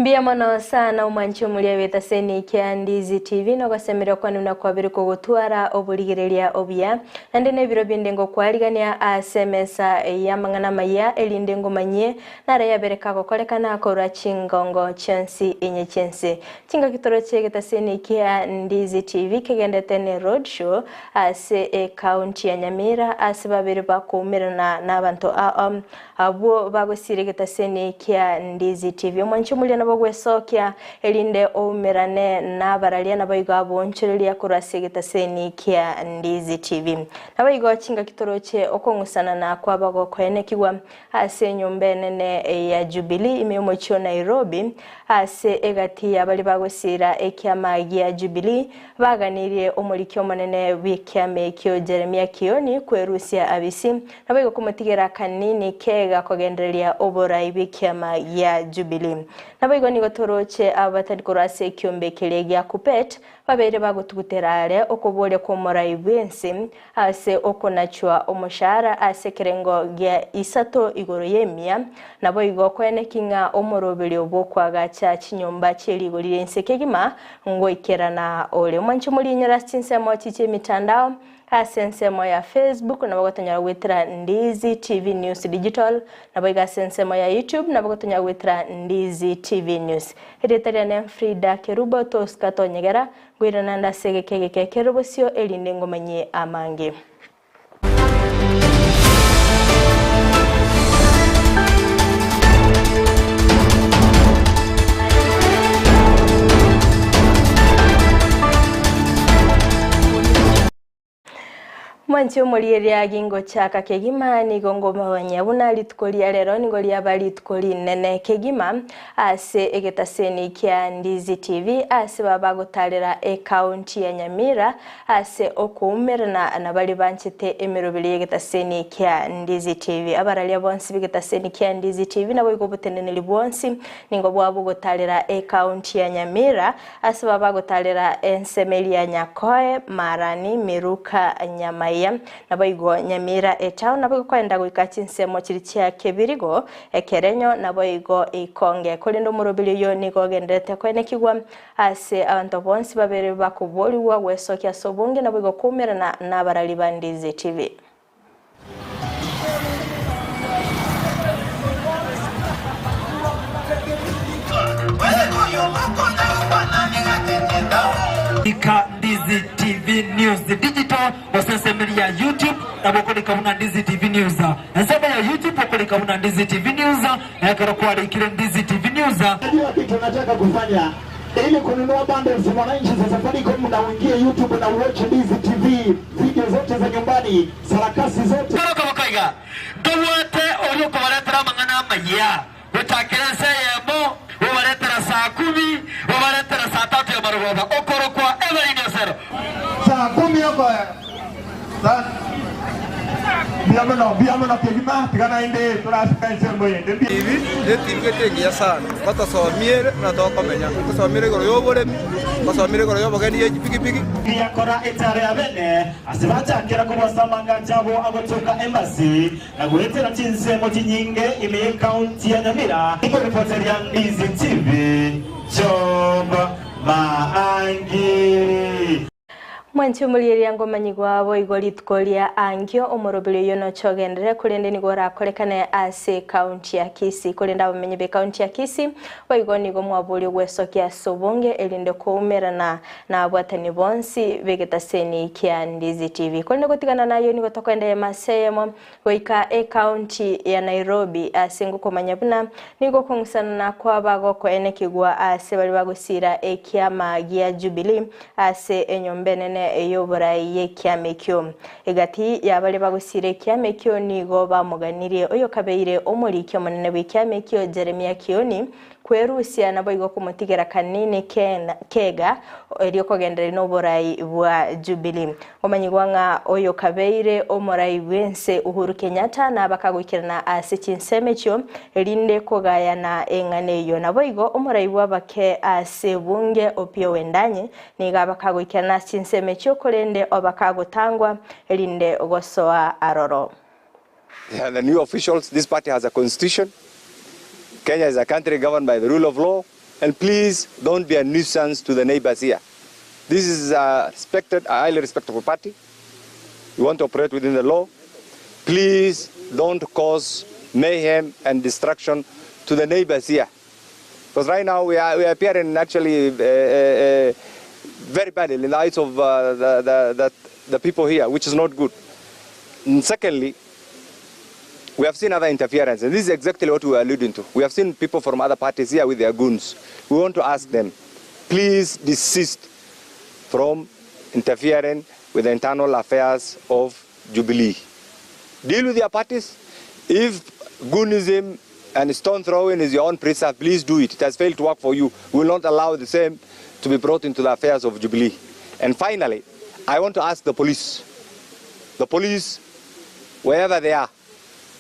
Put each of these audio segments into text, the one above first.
Mbuya mono sana omwanchi omoria bw'etaseni kia Ndizi TV nogosemeria kwane buna kwabire kogotwara oborigereria obuya. Naende nebiro binde ngokwarigania ase emesa y'amang'ana amaya erinde ngomanyie nare yabere kagokorekana korwa chingongo chionsi inye chi'ense. Chingaki toroche egetaseni kia Ndizi TV kegendete ne road show ase ecounty ya Nyamira ase babere bakoumerana nabanto ao Abwo bagosiira egetaseni kia Ndizi TV. Omwanchi omoria nabo ogwesokia, erinde oumerane nabararia naboigo aboonchoreria korwa ase egetaseni kia Ndizi TV. Naboigo chingaki toroche okong'usanana kw'abagokoenekigwa ase enyomba enene ya Jubilee ime y'omochie o Nairobi ase egati ya baria bagosiira ekiama gia Jubilee baganirie omoriki omonene bw'ekiama ekio Jeremia Kioni kwerusia abisi Naboigo komotigera akanini kega kogendereria oborai bw'ekiama gia Jubilee. Naboigo nigo toroche aba batari korwa ase ekiombe keria gia Kuppet babeire bagotugutera are okoboria kw'omorai bw'ense ase okonachwa omoshahara ase ekerengo gia isato igoro y'emia, naboigo koeneki ng'a omoroberio bw'okoagacha chinyomba chi'erigori ri'ense kegima ngoikerana ore. Mwanche moriinyore ase chinsemo chi chi'emitandao Ase ensemo ya Facebook nabo gotonyora goetera Ndizi TV News Digital, naboigo ase ensemo ya YouTube nabo gotonyora goetera Ndizi TV News. Erieta riane Frida Kerubo tosika tonyegera, ngoirana naende ase egeka egeke ekere bosio erinde ngomanyie amange. Mwanche omorieria gingochaka kegima, nigo ngomanya buna rituko ria rero nigo riaba rituko rinene kegima ase egetaseni kia Ndizi TV ase baba bagotarera ecounty ya Nyamira ase okoumerana na baria banchete emeroberi y'egetaseni kia Ndizi TV. Abararia bonsi b'egetaseni kia Ndizi TV naboigo oboteneneri bwonsi nigo bwabogotarera ecounty ya Nyamira Ase babagotarera ensemo eria Nyakoe, Maarani, Miruka, Nyamaiya, naboigo Nyamira etown, naboigo koenda goika chinsemo chiria chia Kebirigo, Ekerenyo, naboigo Ikonge. Korende omoroberi oyio nigo ogendererete koenekigwa ase abanto bonsi babere bakoborigwa gwesokia ase obonge naboigo koumerana nabarari ba Ndizi TV. Rika Ndizi TV News Digital gose ensemo eria ya YouTube nabo okorika buna Ndizi TV News. Ensemo ya YouTube okorika buna Ndizi TV News na ekero kwarikire Ndizi TV News. Najua kitu nataka kufanya ili kununua bundles mwananchi za Safaricom na uingie YouTube na uwatch Ndizi TV video zote za nyumbani, sarakasi zote. Koroka bokaiga, Ntobwate oria okobaretera amang'ana amayia, gochakera ensa eyemo, obaretera saa kumi, obaretera saa tatu ya marogoba, okorokwa Evelyn Osero. Saa kumi okoera. Saa Mbuya mono, mbuya mono kegima, tiga naende torasika ensemo eyende. Mbuya. TV ne TV gete engiya sana, batosomiere buna tokomenya, batosomiere igoro y'oboremi, batosomiere igoro y'obogeni ye chipikipiki. Yakora etaaro ya bene, ase bachakera kobosa amangacho abo agotoka Embassy na goetera chinsemo chinyinge ime y'ecounty ya Nyamira. Ikoripoteria Ndizi TV, Job Maangi. Mwanche omorieria ngomanyigwa boigo rituko ria ankio, omoroberi oyio noche ogenderere, korende nigo orakorekane ase ekaunti ya Kisii. Korende abamenyi b'ekaunti ya Kisii boigo nigo mwaboria ogwesokia ase obonge erinde koumerana nabwatani bonsi b'egetaseni kia Ndizi TV. Korende gotigana nayio nigo tokoenda eyemo ase eyemo Goika ekaunti ya Nairobi ase ngokomanya buna nigo okong'usanana kwaba gokoenekigwa ase baria bagosiira ekiama gia Jubilee ase enyomba enene y'oborai y'ekiama ekio. Egati ya baria bagosiira ekiama ekio nigo bamoganirie oyokabeire omoriki omonene bw'ekiama ekio Jeremiah Kioni Kwerusia naboigo komotigera kanini kega, erio kogendereria noborai bwa Jubilee. Omanyigwa ng'a oyo kabeire omorai bw'ense Uhuru Kenyatta nabakagoikerana ase chinsemo echio erinde kogayana eng'ana eyio. Naboigo omorai bw'abake ase bunge Opiyo Wendanyi nigo abakagoikerana ase chinsemo echio korende obakagotangwa erinde gosoa aroro. They are the new officials. This party has a constitution. Kenya is a country governed by the rule of law. And please don't be a nuisance to the neighbors here. This is a respected, a highly respectable party. We want to operate within the law. Please don't cause mayhem and destruction to the neighbors here. Because right now we are, we are appearing actually very badly in the eyes of the, the, the, the people here, which is not good. And secondly, we have seen other interference, and this is exactly what we were alluding to. We have seen people from other parties here with their goons. We want to ask them, please desist from interfering with the internal affairs of Jubilee. Deal with your parties. If goonism and stone throwing is your own preserve, please do it. It has failed to work for you. We will not allow the same to be brought into the affairs of Jubilee. And finally, I want to ask the police, the police, wherever they are,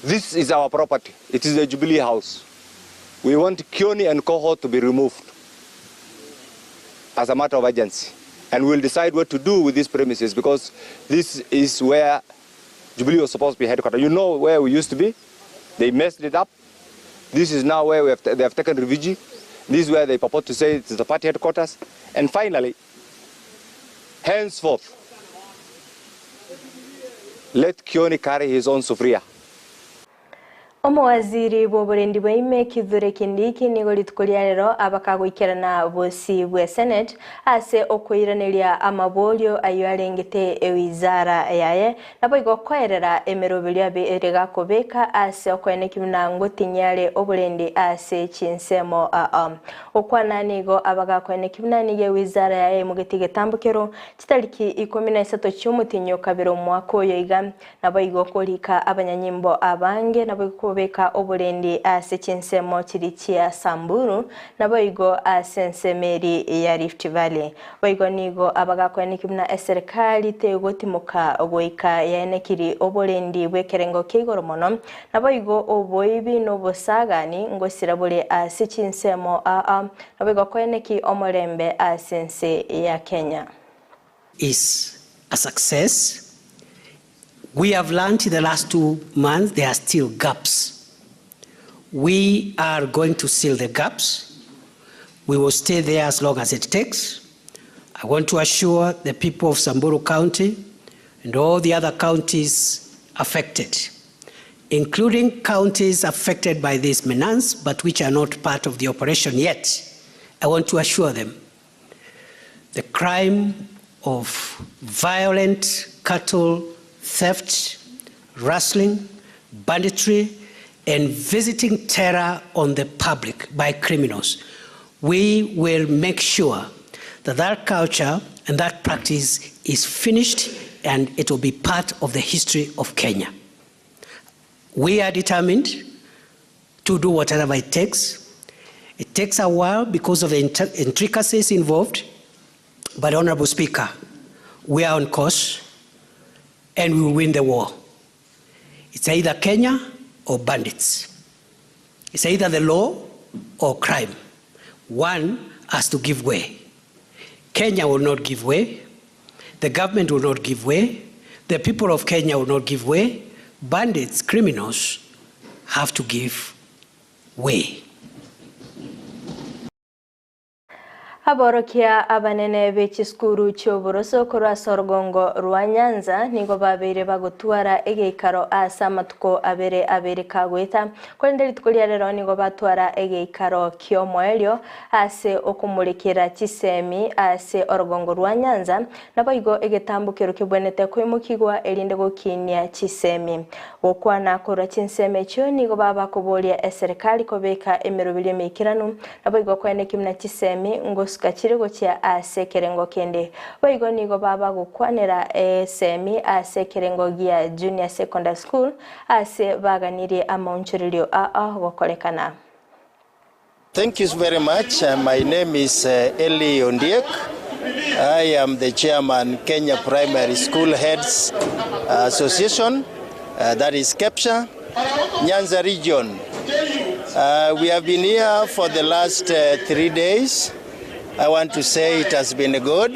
this is our property. It is the Jubilee House. We want Kioni and cohort to be removed as a matter of urgency. And we'll decide what to do with these premises because this is where Jubilee was supposed to be headquartered. You know where we used to be? They messed it up. This is now where we have they have taken refugee. This is where they purport to say it is the party headquarters. And finally, henceforth, let Kioni carry his own sufuria. Omowaziri bw'oborendi bwa ime Kithure Kindiki nigo rituko ria rero abakagoikerana bosi bwe Senate ase okoiraneria amaborio ayo arengete ewizara yaye nabo igo koerera emeroberio abe ere gakobeka ase okoeneki buna ngotinyare oborendi ase chinsemo aa okwana nigo abagakoeneki buna nigo ewizara yaye mugeti getambukero chitariki 13 chi'omotinyo kabere omwaka oyo iga nabo igo korika abanyanyimbo abange nabo igo kobeka oborendi ase chinsemo chiri chia Samburu nabo igo ase ensemeri ya Rift Valley boigo nigo abagakoeneki buna eserikali tegotimoka goika yaenekiri oborendi bw'ekerengo kia igoro mono nabo igo oboibi n'obosagani ngosira bore ase chinsemo aa nabo igo koeneki omorembe ase ense ya Kenya. Is a success. We have learned in the last 2 months there are still gaps. We are going to seal the gaps. We will stay there as long as it takes. I want to assure the people of Samburu County and all the other counties affected, including counties affected by this menace, but which are not part of the operation yet. I want to assure them the crime of violent cattle theft, rustling, banditry, and visiting terror on the public by criminals. We will make sure that that culture and that practice is finished and it will be part of the history of Kenya. We are determined to do whatever it takes. It takes a while because of the intricacies involved, but Honorable Speaker, we are on course and we will win the war. It's either Kenya or bandits. It's either the law or crime. One has to give way. Kenya will not give way. The government will not give way. The people of Kenya will not give way. Bandits, criminals, have to give way. Aborokia abanene b'echisukuru chi'oboroso korwa ase orugongo rwa Nyanza nigo babeire bagotwara egeikaro ase amatuko abere abere kagoeta korende rituko ria rero nigo batwara egeikaro ki'omoerio ase okomurekera chisemi ase orugongo rwa Nyanza nabo igo egetambukero kebwenete koimokigwa erinde gokinia chisemi gokwana korwa chinsemi echio nigo babakoboria eserikali kobeka emeroberi emeikeranu nabo igo koeneki buna chisemi ngo chiri gochia ase ekerengo kende boigo nigo baba gokwanera esemi ase ekerengo gia junior secondary school ase baganirie amaonchorerio aa gokorekana. Thank you very much. My name is Eli Ondiek. I am the chairman Kenya Primary School Heads Association, that is KEPSHA, Nyanza region. We have been here for the last 3 days. I want to say it has been good.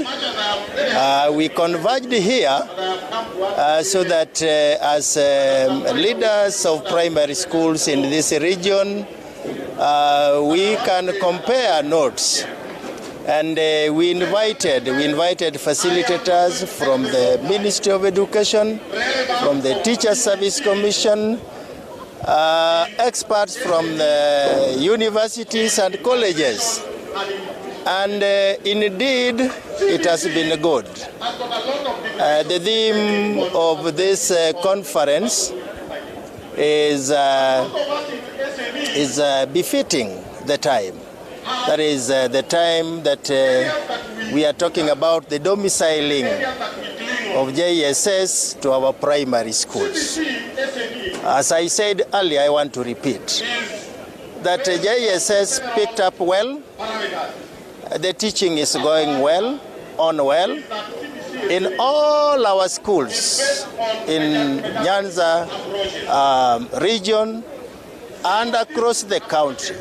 We converged here so that as leaders of primary schools in this region, We can compare notes and we invited, we invited facilitators from the Ministry of Education, from the Teacher Service Commission, experts from the universities and colleges and indeed it has been good. The theme of this conference is, is befitting the time. That is the time that we are talking about the domiciling of JSS to our primary schools. As I said earlier, I want to repeat that JSS picked up well, the teaching is going well, on well, in all our schools in Nyanza region and across the country.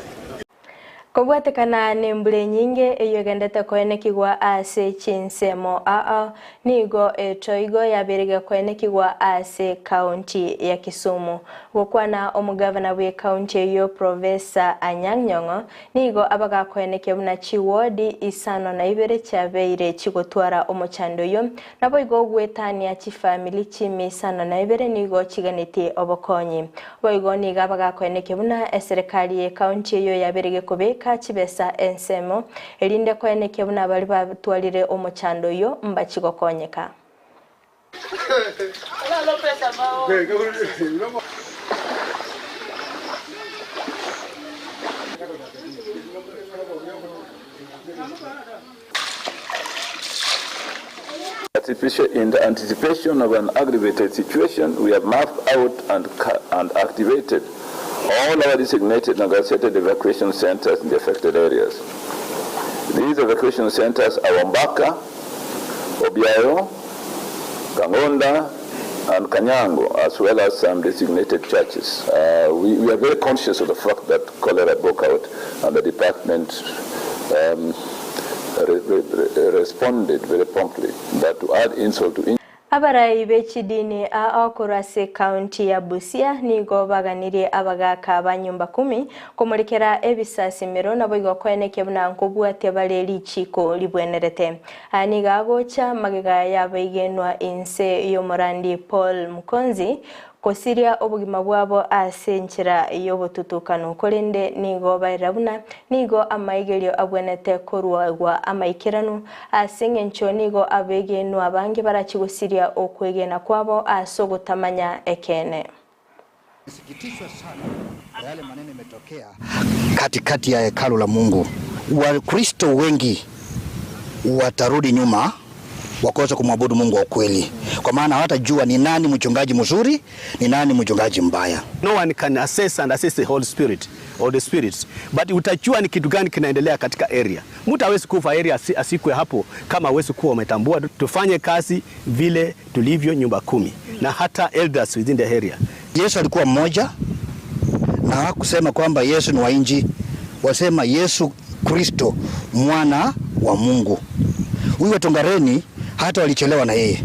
Kobwatekana nembura enyinge eyio egendete koenekigwa ase chinsemo ao, nigo etoigo yabeire gekoenekigwa ase county ya Kisumu. Gokwana omogavana bw'ecounty eyio Professor Anyang' Nyong'o nigo abagakoenekia buna chiwodi isano na ibere chiabeire chigotwara omochando oyio, naboigo goetania chifamiri chimi isano na ibere nigo chiganetie obokonyi. Boigo nigo abagakoenekia buna eserekari y'ecounty eyio yabeire gekobeka chibesa ensemo erinde koenekia buna baria batwarire omochando oyio mbachi gokonyeka. In the anticipation of an aggravated situation, we have mapped out and, and activated all our designated negotiated evacuation centers in the affected areas. These evacuation centers are Ombaka, Obiayo, Kangonda, and Kanyango, as well as some designated churches. We, we are very conscious of the fact that cholera broke out and the department re, re, responded very promptly. But to add insult to injury, Abarai be chidini ao korwa ase ekaunti ya Busia nigo baganirie abagaka ba nyumba kumi komorekera ebisasimero naboigo koenekia buna nkobwatia bare richiko ribwenerete. Aya nigo agocha magega y'abaigenwa inse y'omorandi Paul Mukonzi Gosiria obogima bwabo ase enchera y'obotutukanu, korende nigo barera buna nigo amaigerio abwenerete koruegwa amaikeranu, ase engencho nigo abegenwa abange barachie gosiria okwegena kwabo ase ogotamanya ekeene. Nimesikitishwa sana na yale maneno imetokea katikati ya hekalu la Mungu. Wakristo wengi watarudi nyuma wakose kumwabudu Mungu wa ukweli, kwa maana hawatajua ni nani mchungaji mzuri, ni nani mchungaji mbaya. No one can assess and assess the Holy Spirit or the spirits, but utajua ni kitu gani kinaendelea katika area. Mtu hawezi kufa area asikwe hapo kama hawezi kuwa umetambua. Tufanye kazi vile tulivyo nyumba kumi na hata elders within the area. Yesu alikuwa mmoja na hakusema kwamba Yesu ni wa nchi, wasema Yesu Kristo mwana wa Mungu. Huyu wa Tongareni hata walichelewa na yeye.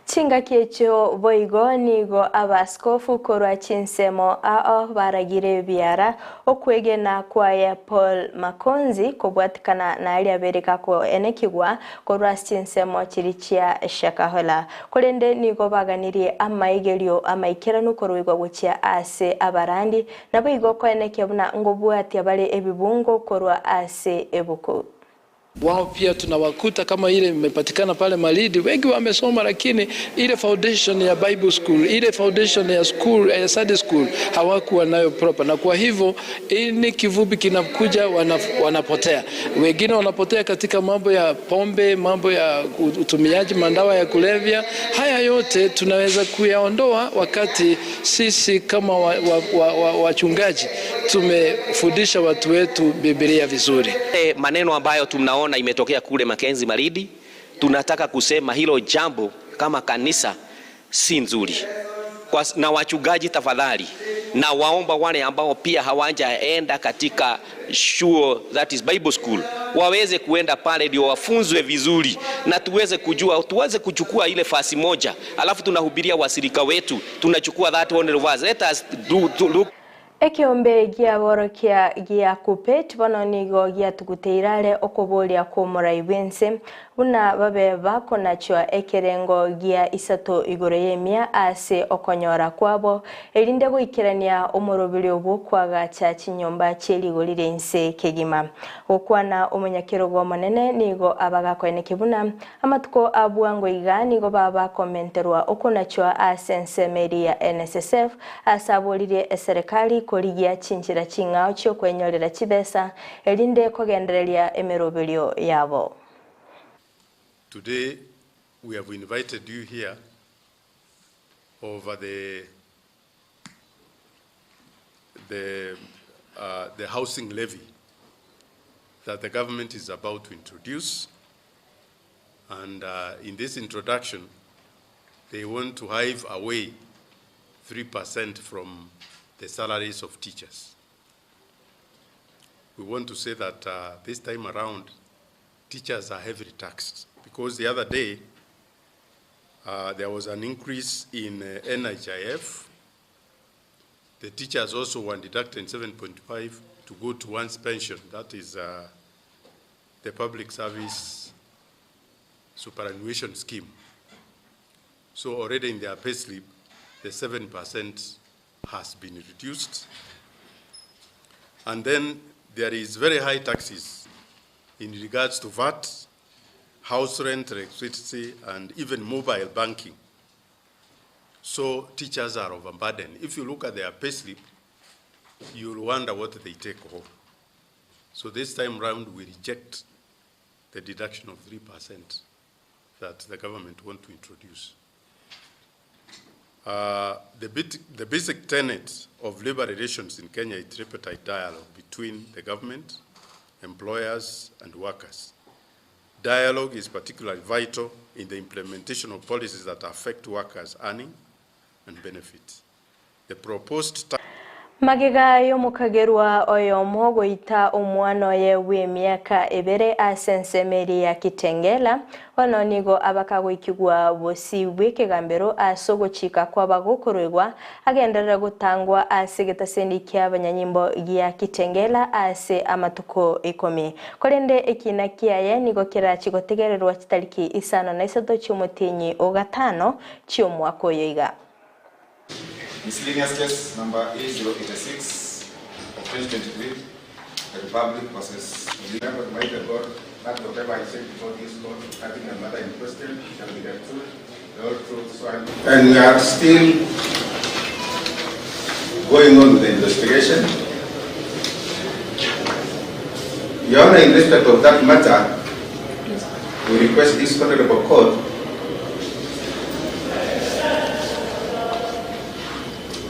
Chingaki echio boigo nigo Abaskofu korwa chinsemo ao baragire ebiara okwegena kwaye Paul Makonzi kobwatikana naria abere gakoenekigwa korwa ase chinsemo chiria chia Shakahola. Korende nigo baganirie amaigerio amaikeranu koruigwa gochia ase abarandi, naboigo koenekia buna ngobwatia bare ebibungo korwa ase ebuku. Wao pia tunawakuta kama ile imepatikana pale Malindi, wengi wamesoma, lakini ile foundation ya Bible school, ile foundation ya school, ya Sunday school hawakuwa nayo proper, na kwa hivyo ini kivupi kinakuja, wanapotea. Wengine wanapotea katika mambo ya pombe, mambo ya utumiaji madawa ya kulevya. Haya yote tunaweza kuyaondoa wakati sisi kama wachungaji wa, wa, wa tumefundisha watu wetu Biblia vizuri. Maneno ambayo tunaona imetokea kule Makenzi Malindi, tunataka kusema hilo jambo kama kanisa si nzuri. Kwa, na wachungaji tafadhali, na waomba wale ambao pia hawajaenda katika chuo that is Bible school waweze kuenda pale ndio wafunzwe vizuri, na tuweze kujua, tuweze kuchukua ile fasi moja, alafu tunahubiria wasirika wetu, tunachukua that one verse. Let us do, do, look. Ekeombe gi'aborokia gia Kuppet bono nigo giatuguteire are okoboria kw'omorai bw'ense, buna babe bakonachwa ekerengo gia isato igoro y'emia ase okonyora kwabo, erinde goikerania omoroberio bw'okoagacha chinyomba chie rigori ri'ense kegima. Gokwana omonyakerogo omonene nigo abagakoeneke buna Amatuko a bwango iga nigo baba komenterwa okonachwa ase ensemo eria ya NSSF ase aboririe eserekari korigia chinchera ching'ao chiokwenyorera chibesa erinde kogendereria emeroberio yabo. Today we have invited you here over the the, uh, the housing levy that the government is about to introduce. And uh, in this introduction, they want to hive away 3% from the salaries of teachers. We want to say that uh, this time around, teachers are heavily taxed because the other day, uh, there was an increase in uh, NHIF. The teachers also were deducted 7.5 to go to one's pension, that is uh, the public service superannuation scheme. So already in their payslip, the 7% has been reduced. And then there is very high taxes in regards to VAT, house rent, electricity, and even mobile banking. So teachers are overburdened. If you look at their payslip, you'll wonder what they take home. So this time round, we reject the deduction of 3% that the government want to introduce. Uh, the, bit, the basic tenet of labor relations in Kenya is tripartite dialogue between the government, employers, and workers. Dialogue is particularly vital in the implementation of policies that affect workers' earning and benefits. The proposed Magega y'omokagerwa oyomo goita omwana oye bw'emiaka ebere ase ensemo eria ya Kitengela, bono nigo abakagoikigwa bosio bw'ekegambero ase ogochika kw'abagokorwegwa agenderere gotangwa ase egetaseni ki'abanyanyimbo gia Kitengela ase amatuko ikomi. Korende ekina kiaye nigo kerachi gotegererwa chitariki isano na isato chi'omotienyi o gatano chi'omwaka oyo iga. Miscellaneous Case Number A086 of 2023, the Republic versus Remember, Mighty God, that whatever I say before this court, regarding the matter in question, shall be the truth, the whole truth, so I And we are still going on with the investigation. Your Honor, in respect of that matter, we request this honorable court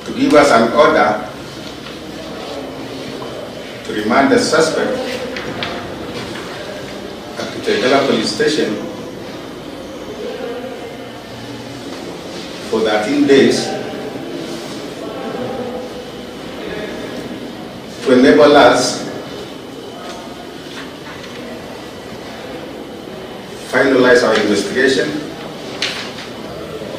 to give us an order to remand the suspect at Kitengela police station for 13 days to enable us finalize our investigation.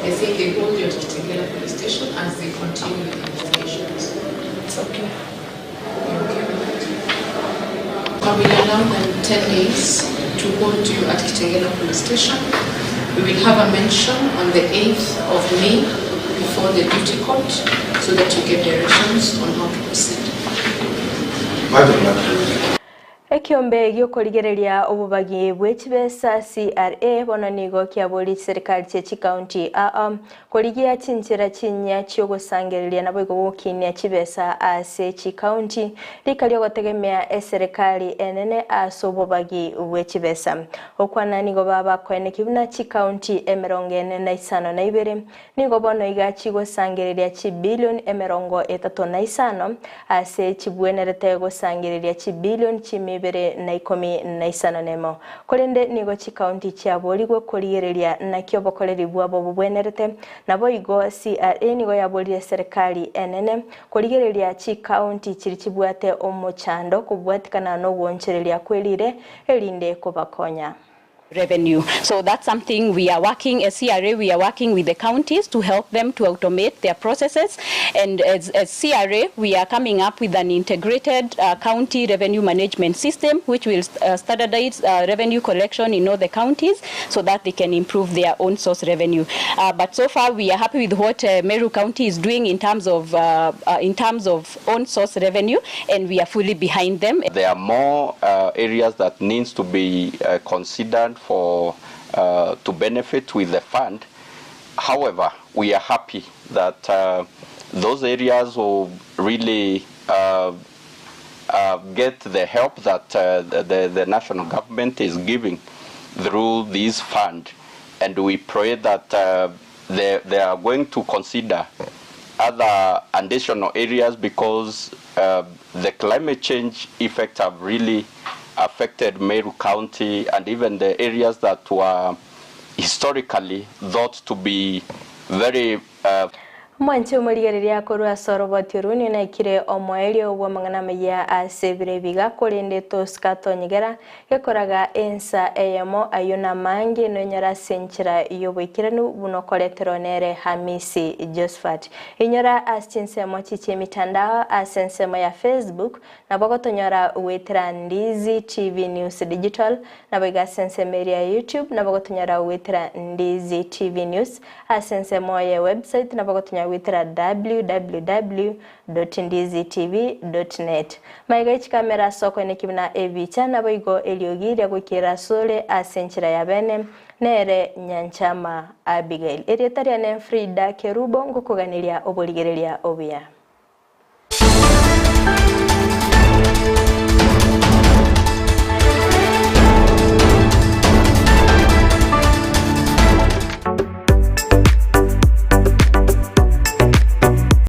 They say they hold you at Kitengela police station as they continue with the investigations. It's okay. You okay with that? I will allow them 10 days to hold you at Kitengela police station. We will have a mention on the 8th of May before the duty court so that you get directions on how to proceed. Ekiombe gi'okorigereria obobagi bwe chibesa, CRA, bono nigo kiaborie chiserikali chie chikaunti aa korigia chinchera chinyia chiogosangereria naboigo gokinia chibesa ase chikaunti rika riogotegemea eserekari enene ase obobagi bwe chibesa. Gokwana nigo babakoenekia buna chikaunti emerongo ene na isano na ibere nigo bono iga chigosangereria chibilioni emerongo etato na isano ase chibwenerete gosangereria chibilioni chimia ibere na ikomi na isano nemo. Korende nigo chikaunti chiaborigwe korigereria naki obokoreri bwabo bobwenerete. Naboigo CRA nigo yaborire serikali enene korigereria chikaunti chiri chibwate omochando kobwatikana na ogwonchereria kwerire erinde kobakonya. Revenue. So that's something we are working, as CRA, we are working with the counties to help them to automate their processes. And as, as CRA, we are coming up with an integrated county revenue management system, which will standardize revenue collection in all the counties so that they can improve their own source revenue. But so far, we are happy with what Meru County is doing in terms of, in terms of own source revenue, and we are fully behind them. There are more areas that needs to be considered for to benefit with the fund. However, we are happy that those areas will really get the help that the, the national government is giving through this fund. And we pray that they, they are going to consider other additional areas because the climate change effects have really affected Meru County and even the areas that were historically thought to be very Omwanchi omorigereria korwa ase oroboti orwo nigo naikire omoerio bw'amang'ana amaya ase ebiro ebiga, korende tosika tonyegera gekoraga ensa eyemo ayio namange nonyore ase enchera y'oboikeranu buna okoreterwa nere Hamisi Josphat. Inyora ase chinsemo chi chi'emitandao ase ensemo ya Facebook nabo gotonyora goetera Ndizi TV News Digital, naboigo ase ensemo eria ya YouTube nabo gotonyora goetera Ndizi TV News, Ase ensemo ye website nabo gotonyara goetera www dot ndizitv dot net. Magega ye chikamera ase okoeneki buna ebicha naboigo eriogi ria goikera asore ase enchera ya bene nere Nyanchama Abigail. Erieta riane Frida Kerubo ngokoganeria oborigereria obuya.